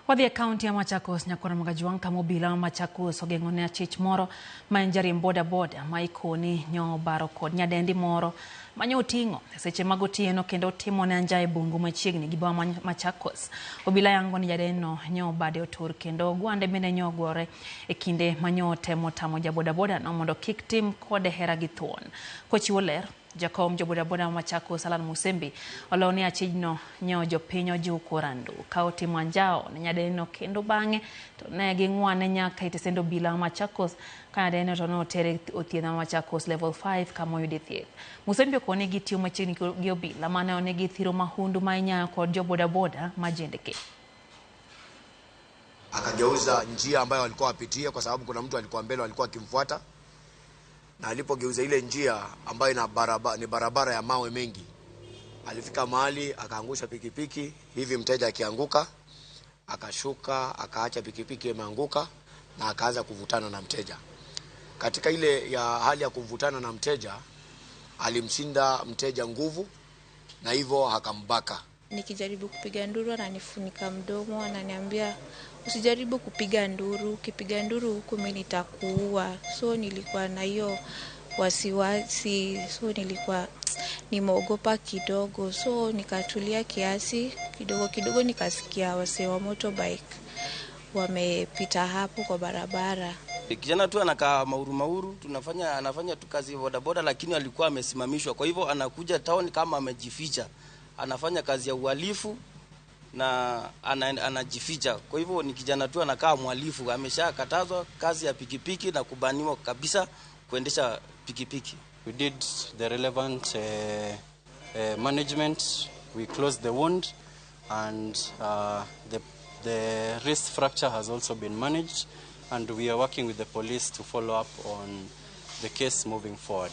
Wadhi e kaunti ya Machakos nyakoro Magajuang' kama obila ma Machakos ogeng'o ne achich moro ma en jariemb bodaboda ma ikoni nyo baro kod nyadendi moro manyo oting'o e seche mag otieno kendo timo ne anjaye bungu machiegni gi boma ma Machakos. Obila yango ni jadendino nyo bade otur kendo ogwande bende nyo ogore e kinde ma nyo temo tamo ja bodaboda no mondo kik tim kode hera gi thuon. Kochiwo ler, Jakom jo bodaboda ma Machakos Alan Musembi oloo ni achijno nyo jopiny ojuko randu ka otimo anjawo ne nyadendino kendo bang'e to ne ging'wane nyaka e tesend obila ma Machakos ka nyadendino to ne otere othiedh ma Machakos level 5 kama oyude thieth. Musembi okoni gitiyo machiegni gi obila mane onegi thiro mahundu ma inyayo kod jo bodaboda ma jendeke. Akageuza njia ambayo walikuwa wapitie, kwa sababu kuna mtu alikuwa mbele, walikuwa akimfuata, na alipogeuza ile njia ambayo ina barabara, ni barabara ya mawe mengi, alifika mahali akaangusha pikipiki hivi, mteja akianguka akashuka, akaacha pikipiki imeanguka na akaanza kuvutana na mteja. Katika ile ya hali ya kuvutana na mteja, alimshinda mteja nguvu na hivyo akambaka. Nikijaribu kupiga nduru ananifunika mdomo, ananiambia usijaribu kupiga nduru, ukipiga nduru huku mimi nitakuua. So nilikuwa na hiyo wasiwasi, so nilikuwa nimeogopa kidogo, so nikatulia kiasi kidogo kidogo, nikasikia wasee wa motorbike wamepita hapo kwa barabara. Kijana tu anakaa mauru mauru, tunafanya anafanya tu kazi ya bodaboda, lakini alikuwa amesimamishwa. Kwa hivyo anakuja town kama amejificha, anafanya kazi ya uhalifu na anajificha. Kwa hivyo ni kijana tu anakaa mhalifu, ameshakatazwa kazi ya pikipiki na kubaniwa kabisa kuendesha pikipiki. We did the relevant management. We closed the wound and the wrist fracture has also been managed, and we are working with the police to follow up on the case moving forward.